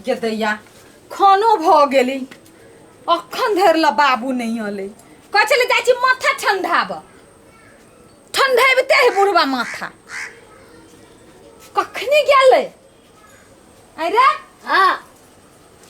गे दैया खानो भऽ गेलै अखन धरि लए बाबू नहि अलै कहै छलै जाइ छी माथा ठंडाबऽ ठंडेबिते है बुढ़वा माथा कखनी गेलै अरे हाँ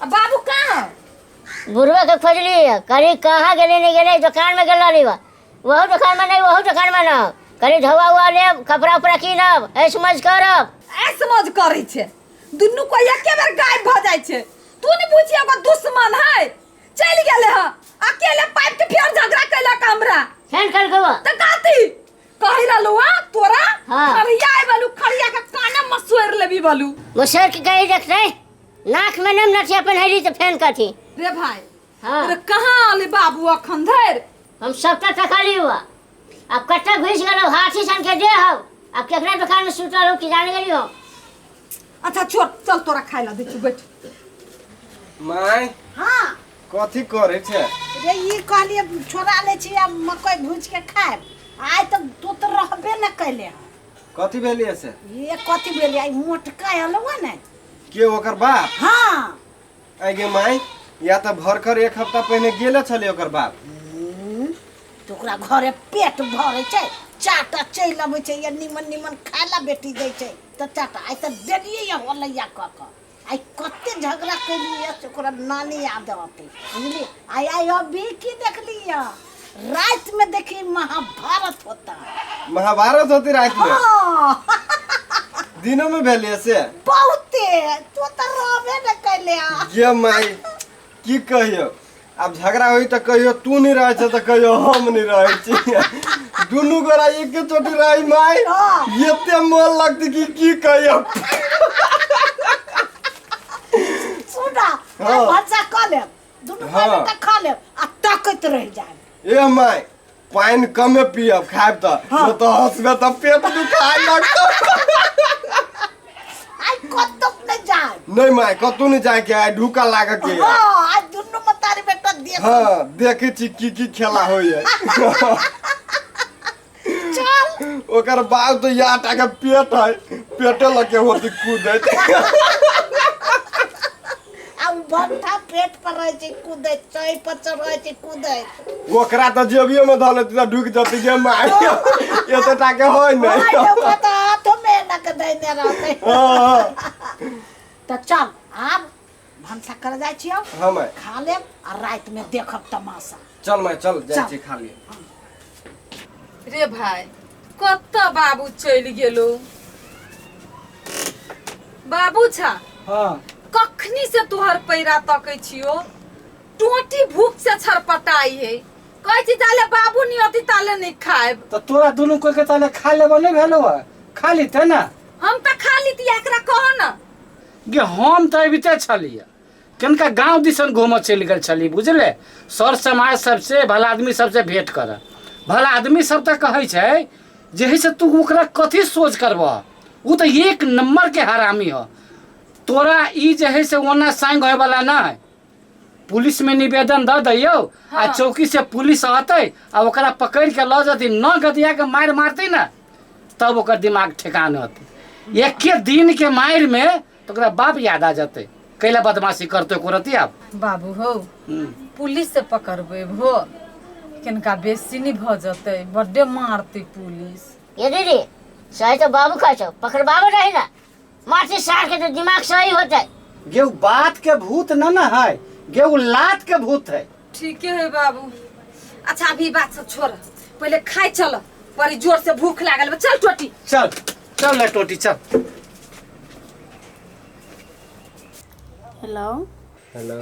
आ बाबू कहाँ बुढ़वा के खोजली कहीं कहाँ गेली नहीं गेले दुकान में गेल रही वहू दुकान में नहीं वहू दुकान में ना कहीं धोआ उआ लेब कपड़ा उपड़ा कीनब ऐश मौज करब ऐश मौज करै छै दुनू कोई एके बेर गायब भऽ जाइ छै तू नहि बुझिय ओकर दुश्मन है चलि गेलै हँ अकेले पाइप के फेर झगड़ा कैलक हमरा फेन कल के तऽ कथी कहि रहलू हँ तोरा हाँ। खड़िया बलू खड़िया के काने मसोरि लेबी बलू मुसर के गई देखते नाक में नम नथिया पेन्हैली तऽ फेन कथी रे भाई हाँ अरे कहाँ अले बाबू अखन धरि हम सबटा टका ली हुआ अब कट्टा घुस गेलो हाथी सन के दे हो अब केकरा दुकान में सुतल हो कि जाने गेली हो अच्छा छोड़ चल तोरा खाय ला दै छी बैठ माय हाँ कथी करे छै रे ई कहलिए छोड़ा ले छी आब मकई भूज के खायब आइ तऽ तू तऽ रहबे न कैले हँ कथी भेलिए से ये कथी भेलै आइ मोटका एलौ हँ ने के ओकर बाप हाँ आइ गे माय या तऽ भरकर एक हफ्ता पहिने गेले छलै ओकर बाप तऽ ओकरा घरे पेट भरै छै चाटा चलि अबै छै या निमन निमन खाय ला बेटी दै छै तऽ चाटा आइ तऽ देलियै या होलैया कऽ कऽ आइ कते झगड़ा केलियै से ओकरा नानी याद अतै बुझलियै आइ आइ अभी की देखलियै राति में देखी महाभारत होता महाभारत होती राति में हाँ दिनों में भेलिए से बहुते तू तऽ रहबे न कैले हँ। गे माय की कहियो आब झगड़ा होई तऽ कहियो तू नहीं रहे छ तऽ कहियो हम नहीं रहे छी दुनू गोरा एके चोटी रही माय हाँ। एते मन लगती कि की कहियो सुन हाँ। हाँ। भनसा कऽ लेब दुनू हाँ। बेटा खा लेब आ तकैत रहि जायब ए माय पानि कमे पियब खायब तऽ हाँ। नहि तऽ हंसबे तऽ पेट दुखाय लगतौ आइ कतौ नहि जायब नहीं माय कतौ नहीं जाए के आइ ढुका लागे के हाँ आइ दुनू मतारी बेटा देख हाँ देखे छी की की खेला होइए चल ओकर बाप तऽ या टा के पेट है पेटे लगे होती कूदैत आ उ भट्ठा पेट पर रहै छै कूदैत चै पर चढ़ै छै कूदैत ओकरा तऽ जेबियो में धऽ लेती तऽ ढुकि जती गे माय एते टा के होय हाय नहीं ओकरा तऽ हाथो मे एना के दैने रहतै हाँ तऽ चल आब भनसा करे जाइ छियौ हाँ माय खा लेब आ राति मे देखब तमाशा चल माय चल जाइ चल। छी खा लिए रे भाई कतऽ बाबू चलि गेलो बाबू छा हाँ कखनी से तोहर पैरा तकै छियो टोटी भूख से छरपटाई है कहै छी ताले बाबू नहीं अती ताले नहीं खाएब तऽ तोरा दुनू कोई के ताले खा लेबो नहीं भेलो है खा लीते ना हम तऽ खा लीती एकरा कहो ना गे हम तऽ अबिते छलियै कनिका गाँव दिसन घूमऽ चलि गेल छली बुझले सर समाज सबसे भला आदमी सबसे भेंट करऽ भला आदमी सब तऽ कहै छै जे है से तू ओकरा कथी सोच करबह ओ तऽ एक नंबर के हरामी ह तोरा ई जे है से ओना संग होयवला ना है पुलिस में निवेदन दऽ दैयौ आ हाँ। चौकी से पुलिस अतै आ ओकरा पकड़ि के लऽ जतै न गदिया के मारि मारतै ने तब ओकर दिमाग ठेकान होतै एके दिन के मारि में तऽ ओकरा बाप याद आ जतै कैला बदमाशी करतै एको रत्ती आब बाबू हो पुलिस से पकड़बै हो किनका बेसी नहि भऽ जेतै बड्डे मारतै पुलिस ये दीदी सही तो बाबू कहै छौ पकड़बाबो रही ना माटी सार के तो दिमाग सही होते गे उ बात के भूत न न है गे उ लात के भूत है ठीके है बाबू अच्छा अभी बात सब छोड़ पहिले खाइ चल बड़ी जोर से भूख लागल बा। चल टोटी चल चल ले टोटी चल हेलो हेलो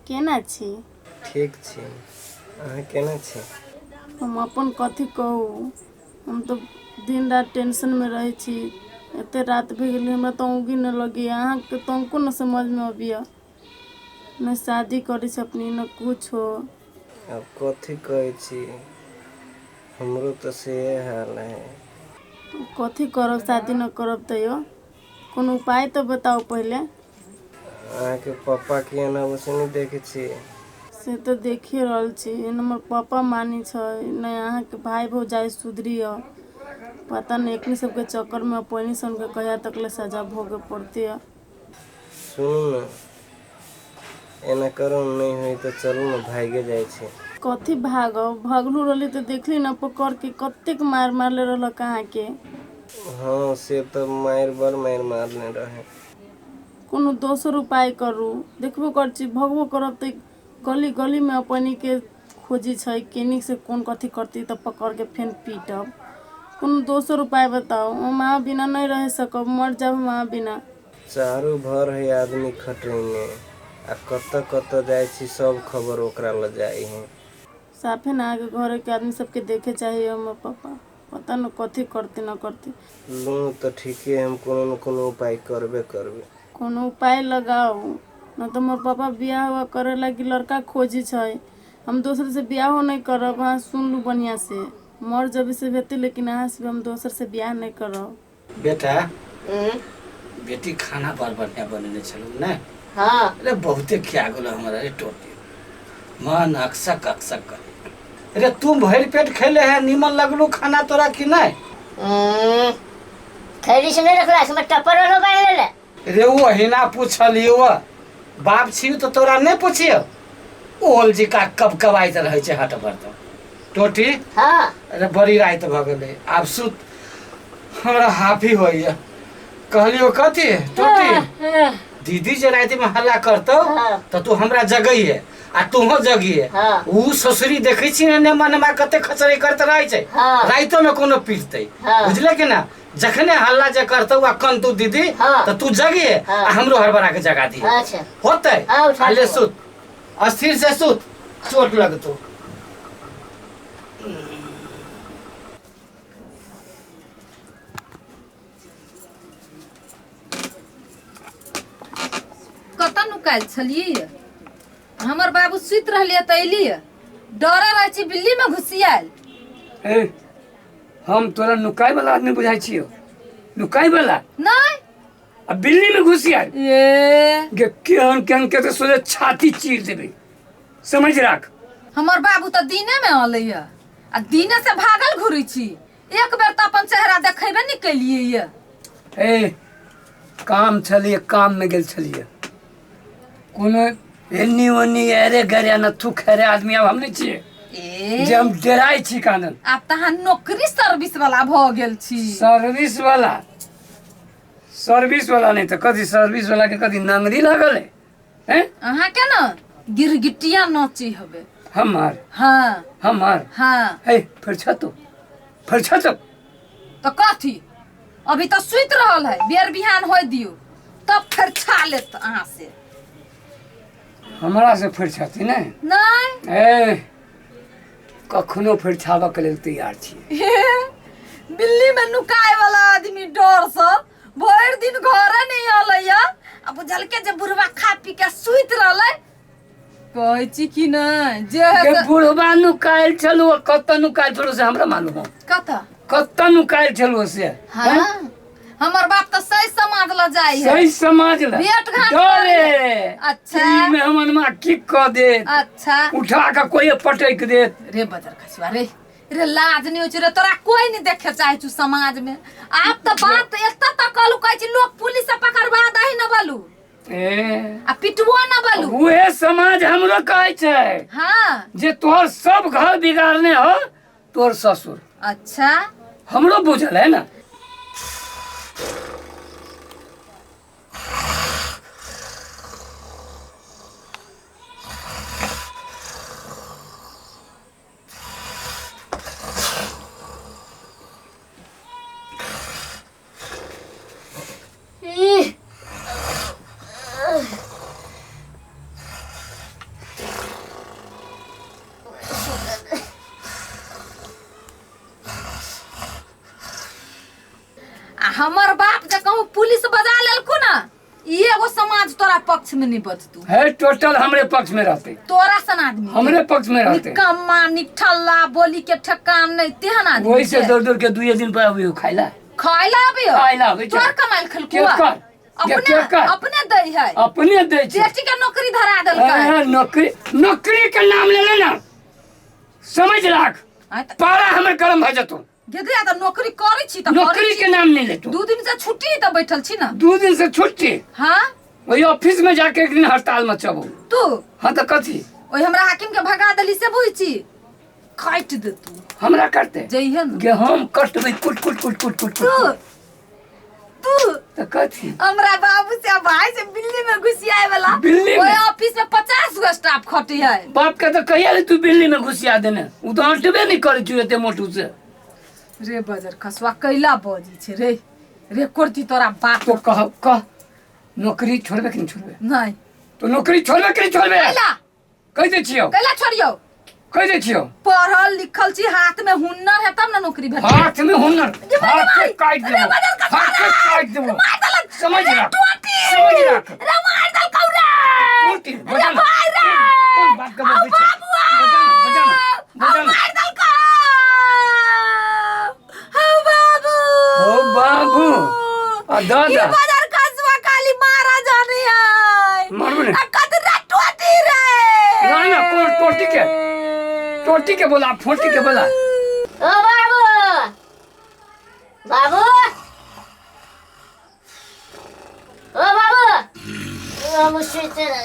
केना छी ठीक छी अहाँ केना छी हम अपन कथी कहू हम तऽ दिन राति टेंशनमे रहै छी एते राति भऽ गेलै हमरा तऽ औंगी नहि लगैए अहाँके तनिको नहि समझमे अबैए नहि शादी करै छै अपने नहि कुछो आब कथी कहै छी हमरो तऽ सेहे हाल है कथी करब शादी नहि करब तैयो कोनो उपाय तऽ बताउ पहिले अहाँके पप्पा के एना वैसे नहि देखै छी से तऽ देखिए रहल छी नहि हमर पापा मानै छै नहि अहाँके भाय भौजाइ सुधरी यऽ पता नहि एकनी सबके चक्करमे अपनी सनके कहिया तकले सजा भोगे पड़तै सुनू ने एना करू नहि होइ तऽ चलू ने भागे जाइ छी। कथी भागब? भगलू रहली तऽ देखली ने पकड़ के कतेक मार मारले रहलक अहाँके। हँ से तऽ मारि बड़ मारि मारने रहै। कोनो दोसर उपाय करू। देखबो करै छी, भगबो करब तऽ गली गलीमे अपनीके खोजी छै, केनी से कोन कथी करती तऽ पकड़ के फेन पीटब। कोनो दोसर उपाय बताउ, हम अहाँ बिना नहि रहि सकब, मर जायब हम अहाँ बिना। चारू भर है आदमी खटैने आ कतऽ कतऽ जाइ छी सब खबर ओकरा लऽ जाइ है। साफे ने अहाँके घरेके आदमी सबके देखे चाही हमर पापा, पता न कथी करती न करती। लू तऽ ठीके, हम कोनो ने कोनो उपाय करबे करबै। कोनो उपाय लगाउ न तऽ हमर पापा बियाह उआह करे लागी लड़का खोजी छै। हम दोसर से बियाहो नहि करब। अहाँ सुन लू बढ़िया से, मर जबी से हेतै लेकिन अहाँ से हम दोसर से बियाह नहि करब। बेटा बेटी खाना बड़ बढ़िया बनेने छलहुँ ने? हाँ। अरे बहुते खिया गेलो हमरा रे टोटी, मन अकसक अकसक करे। अरे तू भरि पेट खेले है, नीमन लगलू खाना तोरा कि नहीं? थैली से नहीं रखला, इसमें टप्पर वाला बांध लेले। रे वो अहिना पूछलियो, बाप छियौ तऽ तोरा नहि पुछियौ? ओल जी का कब कबाइत रहै छै हट भर तऽ टोटी। हाँ। अरे बड़ी राति भऽ गेलै, आब सुत, हमरा हाफी होइया। कहलियो कथी टोटी, दीदी जे राति में हल्ला करतौ हाँ। तऽ तू हमरा जगैहे आ तूहो जगिहे। हाँ। ऊ ससुरी देखै छी ने मनमा कते खचरै करत रहै छै। हाँ। राइतो में कोनो पीटतै। हाँ। बुझले कि ना? जखने हल्ला जे करतौ आ कनतौ दीदी हाँ। तऽ तू जगिहे हाँ। आ हमरो हड़बड़ा के जगा दिहे। अच्छा। होतै? हाँ, उठा आ ले देबो। सुत, अस्थिर से सुत, चोट लगतौ। कतऽ नुकायल छलियै? हमर बाबू सुति रहलियै तऽ एलियै, डरे रहै छी बिल्लीमे घुसियायल। ए, हम तोरा नुकाय वाला आदमी बुझाइ छियौ? नुकाय वाला? नहि। आ बिल्ली में घुसी आयल? ए गे केहन केहन के तऽ सोझे छाती चीर देबै, समझ राख। हमर बाबू तऽ दिनेमे अलै आ दिने से भागल घुरै छी, एक बेर तऽ अपन चेहरा देखेबे नहि केलियै ये। ए, काम छलियै, काम में गेल छलियै, कोनो एन्नी ओन्नी अरे गरे नथु खेरे आदमी आब हम नहि छियै ए जे हम डेराइ छी कानन। आब तऽ अहाँ नौकरी सर्विस वाला भऽ गेल छी। सर्विस वाला? सर्विस वाला नहि तऽ कथी? सर्विस वाला के कथी नंगरी लागल है? हैं? अहाँ के ने गिरगिटिया नाची हबे। हमर? हाँ। हमर? हाँ। हे, फिर छतो, फिर छतो। तऽ कथी, अभी तऽ सुति रहल है, बेर बिहान होय दियौ तब फेर छा लेत अहाँ से। हमरा से फिर छती नहि? नहि। ए, कखनो फिर छाबऽ के लेल तैयार छी। बिल्ली में नुकाय वाला आदमी डर से भरि दिन घरे नहीं अलैया आ बुझलके जे बुढ़वा खा पी के सुति रहलै। कहै छी कि नहि जे है के से- बुढ़बा नुकायल छलू, कतऽ नुकायल छलू से हमरा मालूम हो। कतऽ? कतऽ नुकायल छलू से? हाँ, हमर बाप तऽ सही समाज ल जाइ है। सही समाज ला भेंट घाट डरे। अच्छा। ई मेहमान की कऽ देत? अच्छा। उठा के कोई पटक देत। रे बजर खसुआ रे, रे लाज नहीं होइ छै रे तोरा? कोई नहीं देखे चाहे छु समाज में। आब तऽ बात एतऽ तक कहलू, कहै छी लोग पुलिस से पकड़वा दही न बलू ए आ पिटबो न बलू। उहे समाज हमरो कहै छै हाँ जे तोहर सब घर बिगाड़ने हो तोहर ससुर। अच्छा। हमरो बुझल है ना। ईह, आ हमर बाप जे कहूँ पुलिस बजा लेलकू ना, ई एगो समाज तोरा पक्ष में नहीं बचतू। है, टोटल हमरे पक्ष में रहते। तोरा सन आदमी हमरे पक्ष में रहते। निकम्मा निठल्ला, बोली के ठेकान नहीं तेहन आदमी वही से के। दौड़ दौड़ के दुए दिन पर अभी खाइला। खाइला अभी? खाइला अबै छै। तोर कमाइल खेलकू? केकर? अपने केकर? अपने दै है। अपने दै छै। बेटी के नौकरी धरा देलकै। ए, नौकरी, नौकरी के नाम ले लेना, समझ राख। आँय तऽ पारा हमर गरम भऽ जेतौ। गेदरिया तऽ नौकरी करै छी तऽ करै नौकरी छी। के नाम नहीं लेतो। 2 दिन से छुट्टी तऽ बैठल छी ना। 2 दिन से छुट्टी? हाँ। वही ऑफिस में जाके एक दिन हड़ताल मचबो। तू हाँ तो कथी ओहि हमरा हाकिम के भगा देली से बुझ छी, काटि दे तू हमरा करते जइहे न गे हम कटबै कुट कुट कुट कुट कुट तू कुट। तू तो कथी हमरा बाबू से भाई से बिल्ली में घुसियाए वाला बिल्ली में? ओहि ऑफिस में 50 गो स्टाफ खटी है। बाप के तो कहिया ले तू बिल्ली में घुसिया देने, उ तो हटबे नहीं करै छु एते मोटू से। रे बजर खसुआ कैला बजी छे रे, रे करती तोरा बाप। तो कह कह नौकरी छोड़बे कि नहीं छोड़बे? नहीं। तो नौकरी छोड़बे कि नहीं छोड़बे? कैला कह दे छियो, कैला छोड़ियो, कह दे छियो। पढ़ल लिखल छी, हाथ में हुनर है तब ना नौकरी भेटत। हाथ में हुनर, जे मार हाथ से मार। काट रे देबो, बजर खसुआ हाथ से रे। काट देबो। मार देलक। समझ रे राख, टोटी। समझ राख। रे मार देलकौ रे। टोटी, रे बजा ना। भाई रे। कोन बाप के औ बजबै छै? बाबू आ। बजा ना, बजा ना, औ बजा ना। मार देलकौ। हौ बाबू। हौ बाबू। आ दादा। ई बजर खसुआ खाली मारा जानी है। मारबो ने। आ कतरा टोटी रे। ना, ना, कोन टोटी के? टोटी के बोला, फोटी के बोला। ओ बाबू, बाबू, ओ बाबू, हम सुते रह।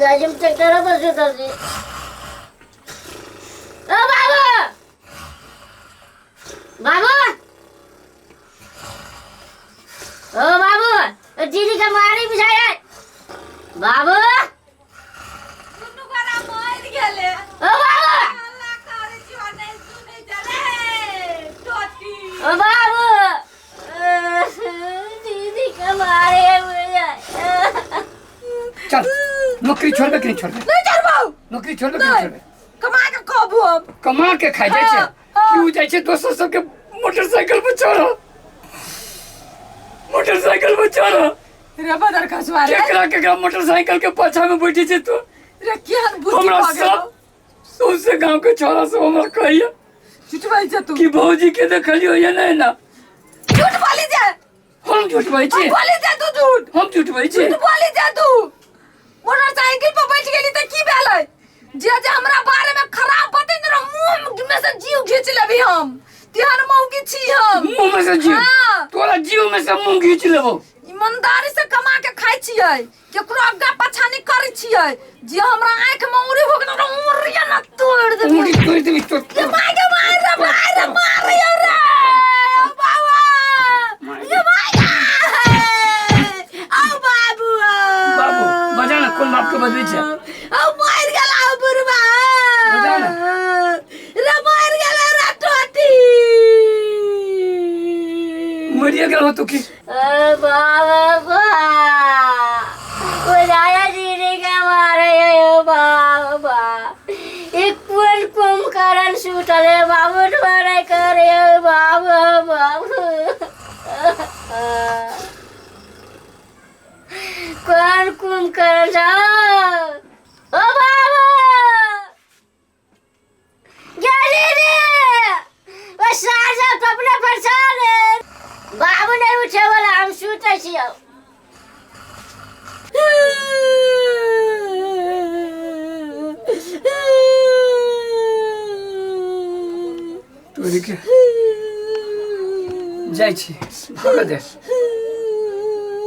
राजीव ट्रैक्टर पर सुतल छी। ओ बाबू, बाबू, ओ बाबू, दीदी के मारी बुझाय। बाबू, दुनू गोरा मरि गेलै। ओ बाबू, हल्ला करै छी आ नहि सुनै छै रे टोटी। ओ बाबू, दीदी के मारे बुझाय। चल नौकरी छोड़बे कि नहीं छोड़बे? नहीं छोड़बौ। नौकरी छोड़बे कि नहीं नहीं छोड़बे? कमा के कहबो हम। कमा के खाइ जाइ छै। हाँ, हाँ। क्यों जाइ छै दोसर सबके मोटरसाइकिल पर चढ़, मोटरसाइकिल पर चढ़। रे बदर खसुआ रे। केकरा केकरा मोटरसाइकिल के पाछा में बैठे छै तू? रे केहन बुद्धि हमरा भऽ गेलौ। सब सौंसे गांव के छोरा सब हमरा कहैया झूठ छै तू कि भौजी के देखलियो या नहीं ना। झूठ बोली जे। हम झूठ बोलै छी? हम बोली जे तू झूठ। हम झूठ बोलै छी? झूठ बोली जे तू। मोटरसाइकिल पर बैठ गेली तऽ की भेलै? जे जे हमरा बारे में खराब बतेने रह, मुंह में से जीव घींच लेबी हम। तेहन मौगी छी हम। मुंह में से जीव? हाँ। तोरा जीव में से मुंह घींच लेबो। ईमानदारी से कमा के खाइ छियै, केकरो आगा पाछा नहि करै छियै। जे हमरा आँखि में उंगली हो गेल, उंगली ना तोड़ देबी। उंगली तोड़ देबी तो। ये माय के मार रे, मार रे, मार रे, रे। ओ बाबा। ये माय गे। ओ बाबू। बाबू, बजा ना, कोन बाप के बजबै छै? ओ मार गेल ओ बुढ़बा। बजा ना। रे मार गेल रे टोटी। मरिए गेल हो तू की? ओ बाबा, बुझाया दीदी के मारे ओ बाबा। एक कोन कुंभकर्ण सुतल है बाबू, मारे करे ओ बाबू, बाबू। कौन कुंभकर्ण छ? ओ बाबू, गेली रे। ओ सार सब अपने परेशान है। बाबू नहीं उठे वाला, हम सुते छियौ। तोरी के जाइ छी भागऽ दे।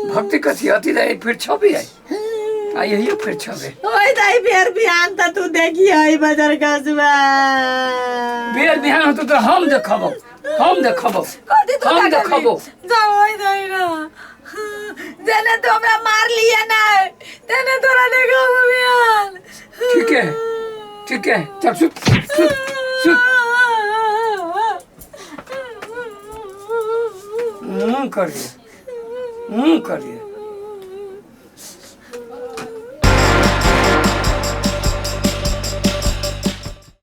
भक्ति कथी अथी रहे फिर छबी आई आ यही फिर छबे। ओए दाई बेर बिहान त तू देखी है बजर खसुआ। बेर बिहान होतो तो हम देखबो, हम देखबो, कथी तू हम देखबी? देखबो। जाओ ओए दाई ना। जेने तू हमरा मार लिया ना, तेने तोरा देखबो बिहान। ठीक है, ठीक है, चल सुत सुत सुत। मुँह करिए, मुँह करिए।